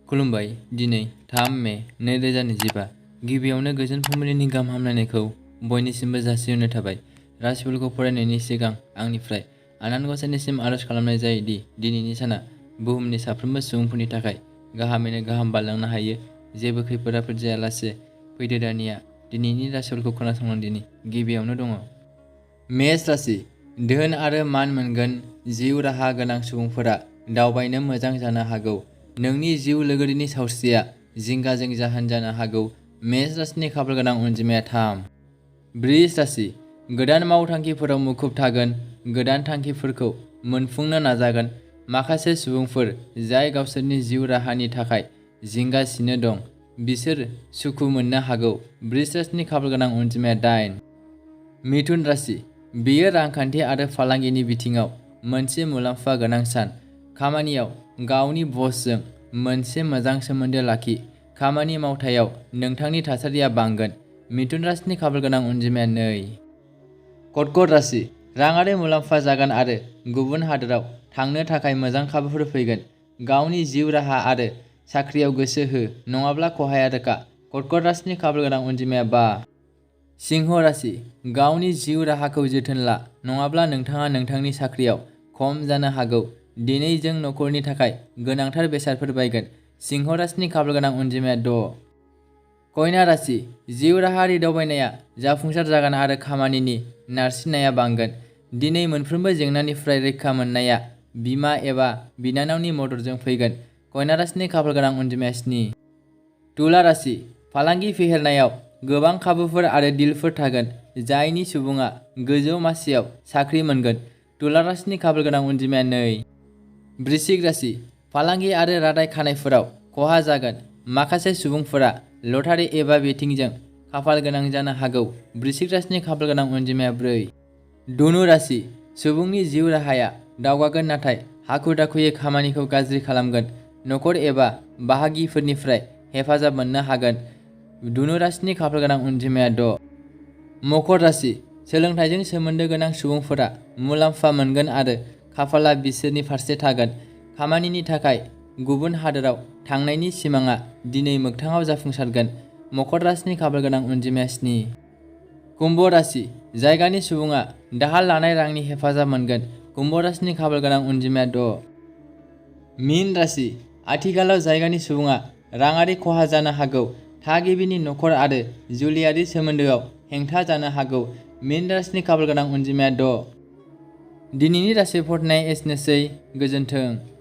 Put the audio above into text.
खुलुमबाय। दिनै 3 मे 2025 गिबियावनो गोजोन फुंबिलिनि गाहाम हामलायनायखौ बयनिसिमबो जासिहरनाय थाबाय। राशिफोरखौ फरायनायनि सिगां आंनिफ्राय आनान गसाइनिसिम आरज खालामनाय जायो दि दिनैनि साना बुहुमनि साफ्रोमबो सुबुंफोरनि थाखाय गाहामैनो गाहाम बारलांनो हायो। जेबो खैफोद आफोद जायालासे फैदो दानिया दिनैनि राशिफोरखौ खोनासंलांदिनि। गिबियावनो दङ मेष राशि। धोन आरो मान मोनगोन। जिउ राहा गोनां सुबुंफोरा दावबायनो मोजां जानो हागौ। नोंनि जिउ लोगोरिनि सावस्रिया जिंगाजों जाहोन जानो हागौ। मेष राशिनि खाफालगोनां अनजिमाया 3। वृष राशि। गोदान मावथांखिफोराव मुखुब थागोन। गोदान थांखिफोरखौ मोनफुंनो नाजागोन। माखासे सुबुंफोर जाय गावसोरनि जिउ राहानि थाखाय जिंगासिनो दं बिसोर सुखु मोननो हागौ। वृष राशिनि खाफालगोनां अनजिमाया 8। मिथुन राशि। बेयो रांखान्थि आरो फालांगिनि बिथिङाव मोनसे मुलाम्फा गोनां सान। खामानियाव गावनि बसजों मोनसे मोजां सोमोन्दो लाखि। खामानि मावथायाव नोंथांनि थासारिया बांगोन। मिथुन राशिनि खाफालगोनां अनजिमाया 2। कर्कट राशि। राङारि मुलाम्फा जागोन आरो गुबुन हादोराव थांनो थाखाय मोजां खाबुफोर फैगोन। गावनि जिउ राहा आरो साख्रियाव गोसो हो नङाब्ला खहाया रोखा। कर्कट राशिनि खाफालगोनां अनजिमाया 5। सिंह राशि। गावनि जिउ राहाखौ जोथोन ला नङाब्ला नोंथाङा नोंथांनि साख्रियाव खम जानो हागौ। दिनै जों नखरनि थाखाय गोनांथार बेसादफोर बायगोन। सिंह राशिनि खाफालगोनां अनजिमाया 6। कन्या राशि। जिउ राहायारि दावबायनाया जाफुंसार जागोन आरो खामानिनि नारसिननाया बांगोन। दिनै मोनफ्रोमबो जेंनानिफ्राय रैखा मोननाया बिमा एबा बिनानावनि मददजों फैगोन। कन्या राशिनि खाफालगोनां अनजिमाया 7। तुला राशि। फालांगि फेहेरनायाव गोबां खाबुफोर आरो डिलफोर थागोन। जायनि सुबुङा गोजौ मासियाव साख्रि मोनगोन। तुला राशिनि खाफालगोनां अनजिमाया 2। वृश्चिक राशि। फालांगि आरो रादाय खानायफोराव खहा जागोन। माखासे सुबुंफोरा लटारि एबा बेटिंजों खाफाल गोनां जानो हागौ। वृश्चिक राशिनि खाफालगोनां अनजिमाया 4। धनु राशि। सुबुंनि जिउ राहाया दावगागोन नाथाय हाखु दाखुयै खामानिखौ गाज्रि खालामगोन। नखर एबा बाहागिफोरनिफ्राय हेफाजाब मोननो हागोन। धनु राशिनि खाफालगोनां अनजिमाया 6। मकर राशि। सोलोंथाइजों सोमोन्दो गोनां सुबुंफोरा मुलाम्फा मोनगोन आरो खाफालआ बिसोरनि फारसे थागोन। खामानिनि थाखाय गुबुन हादोराव थांनायनि सिमांआ दिनै मोगथाङाव जाफुंसारगोन। मकर राशिनि खाफालगोनां अनजिमाया 7। कुम्भ राशि। जायगानि सुबुङा दाहार लानाय रांनि हेफाजाब मोनगोन। कुम्भ राशिनि खाफालगोनां अनजिमाया 6। मीन राशि। आथिखालाव जायगानि सुबुङा राङारि खहा जानो हागौ। थागिबिनि नखर आरो जुलियारि सोमोन्दोआव हेंथा जानो हागौ। मीन राशिनि खाफालगोनां अनजिमाया 6। दिनैनि राशि फरायनाया एसेनोसै। गोजोन्थों।